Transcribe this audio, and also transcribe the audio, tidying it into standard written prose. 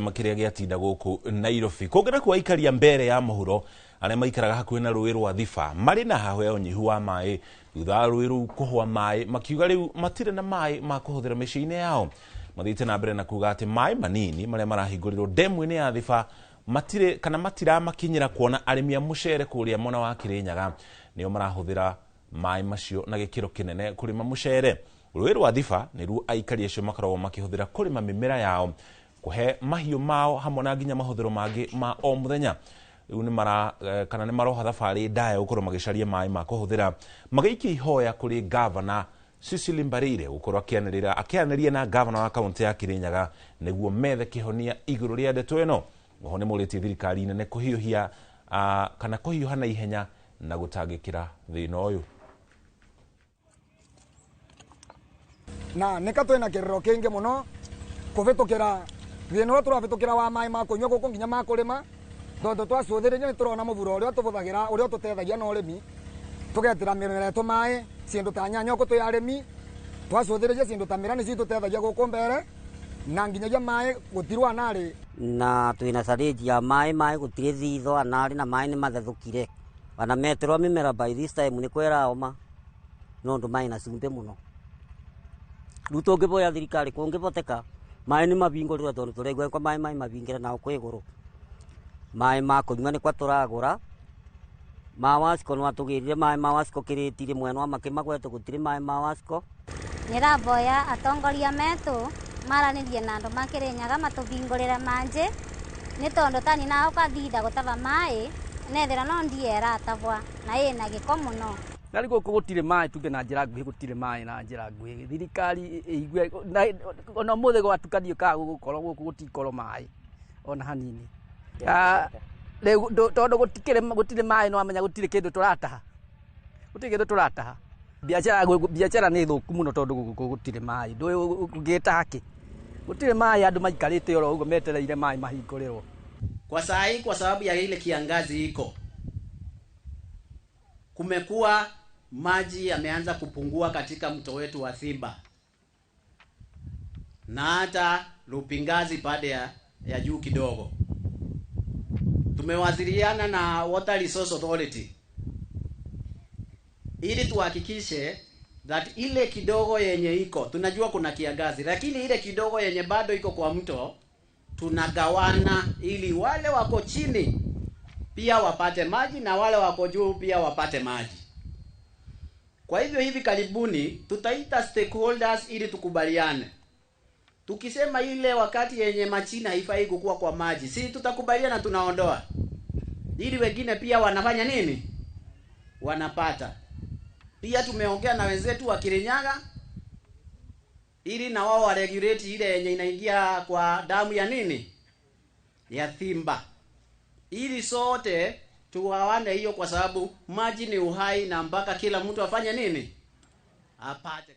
Kĩrĩa gĩatinda gũkũ Nairobi kũngĩ nakuo aikaria mbere ya mũhuro arĩa maikaraga hakuhĩ na rũĩ rwa Thiba marĩ na hahũ ya ũnyihu wa maĩ thutha wa rũĩ rũu kũhũa maĩ, makiuga rĩu matirĩ na maĩ ma kũhũthĩra mĩciĩ-inĩ yao. Mathiĩte na mbere na kuga atĩ maĩ manini marĩa marahingũrĩrwo ndemu-inĩ ya Thiba matirĩ kana matiramakinyĩra, kuona arĩmi a mũcere kũrĩa mwena wa Kĩrĩnyaga nĩo marahũthĩra maĩ macio na gĩkĩro kĩnene kũrĩma mũcere. Rũĩ rwa Thiba nĩruo aikari acio makoragwo makĩhũthĩra kũrĩma mĩmera yao, kũhe mahiũ mao hamwe na nginya mahũthĩro mangĩ ma o mũthenya. Rĩu nĩ mara kana nĩ maroha thabarĩ ndaya gũkorwo magĩcaria maĩ ma kũhũthĩra, magĩikia ihoya kũrĩ gavana Cecily Mbarire gũkorwo akĩanĩrĩra akĩaranĩria na gavana wa kaunti ya Kirinyaga nĩguo methe kĩhonia igũrũ rĩa ndeto ĩno. Oho nĩ morĩtie thirikari nene kũhiũhia kana kũhiũha na ihenya na gũtangĩkĩra thĩna ũyũ. Na nĩka twĩna kĩrĩro kĩingĩ mũno kũvĩtũkĩra thĩna ũrĩa tũravĩtũkĩra wa maĩ ma kũnyua gũkũ nginya ma kũrĩma, tondũ twacũthĩrĩria nĩ tũrona mũburo ũrĩa tũbũthagĩra ũrĩa ũtũteithagia na ũrĩmi, tũgetĩra mĩmera ĩtũ maĩ, ciĩndũ ta nyanya gũkũ twĩ arĩmi, twacũthĩrĩria ciĩndũ ta mĩra nĩcio itũteithagia gũkũ mbere, na nginyagia maĩ gũtirwo anarĩ. Na twĩna challenge ya maĩ, maĩ gũtirĩ thitho anarĩ na maĩ nĩ mathethũkire, ona metĩrwo mĩmera by this time nĩ kwĩraoma nondũ maĩ na cumbĩ mũno. Rĩu tũngĩboya thirikari kũngĩboteka maĩ nĩ mabingũrĩrwo, tondũ tũraigua kwa maĩ maĩ mabingĩre nao kwĩ igũrũ. Maĩ ma kũnyua nĩ kwa tũragũra, ma Wasco no atũgĩrire maĩ ma Wasco kĩrĩti rĩmwe no makĩmagwete gũtirĩ maĩ ma Wasco. Nĩraboya atongoria metũ maranĩrie na andũ ma Kĩrĩnyaga matũbingũrĩre manjĩ, nĩ tondũ tani nao kathitha gũtaba maĩ nethĩra no ndiera atabwa na ĩna gĩko mũno. Na rĩu gũkũ gũtirĩ maĩ, tuge na njĩra nguhĩ gũtirĩ maĩ na njĩra nguhĩ. Thirikari ĩigue ona ũmũthĩ gwatukanio kaga gũgũkorwo gũkũ gũtikorwo maĩ ona hanini. Rĩu tondũ gũtirĩ maĩ no amenya gũtirĩ kĩndũ tũrataha, gũtirĩ kĩndũ tũrataha. Biacara nĩ thũku mũno tondũ gũkũ gũtirĩ maĩ, ndũĩ ũngĩtaha kĩ, gũtirĩ maĩ, andũ maikarĩte oro ũguo metereire maĩ mahingũrĩrwo. Kwa saa hii, kwa sababu ya ile kiangazi iko, kumekuwa maji yameanza kupungua katika mto wetu wa Thiba na hata Lupingazi pande ya juu kidogo. Tumewasiliana na Water Resource Authority ili tuhakikishe that ile kidogo yenye iko, tunajua kuna kiangazi, lakini ile kidogo yenye bado iko kwa mto tunagawana ili wale wako chini pia wapate maji na wale wako juu pia wapate maji. Kwa hivyo hivi karibuni tutaita stakeholders ili tukubaliane. Tukisema ile wakati yenye machina haifai kukua kwa maji, si tutakubaliana tunaondoa, ili wengine pia wanafanya nini? Wanapata. Pia tumeongea na wenzetu wa Kirinyaga ili na wao waregulate ile yenye inaingia kwa damu ya nini? Ya Thimba. Ili sote tugawane hiyo, kwa sababu maji ni uhai na mpaka kila mtu afanye nini? Apate.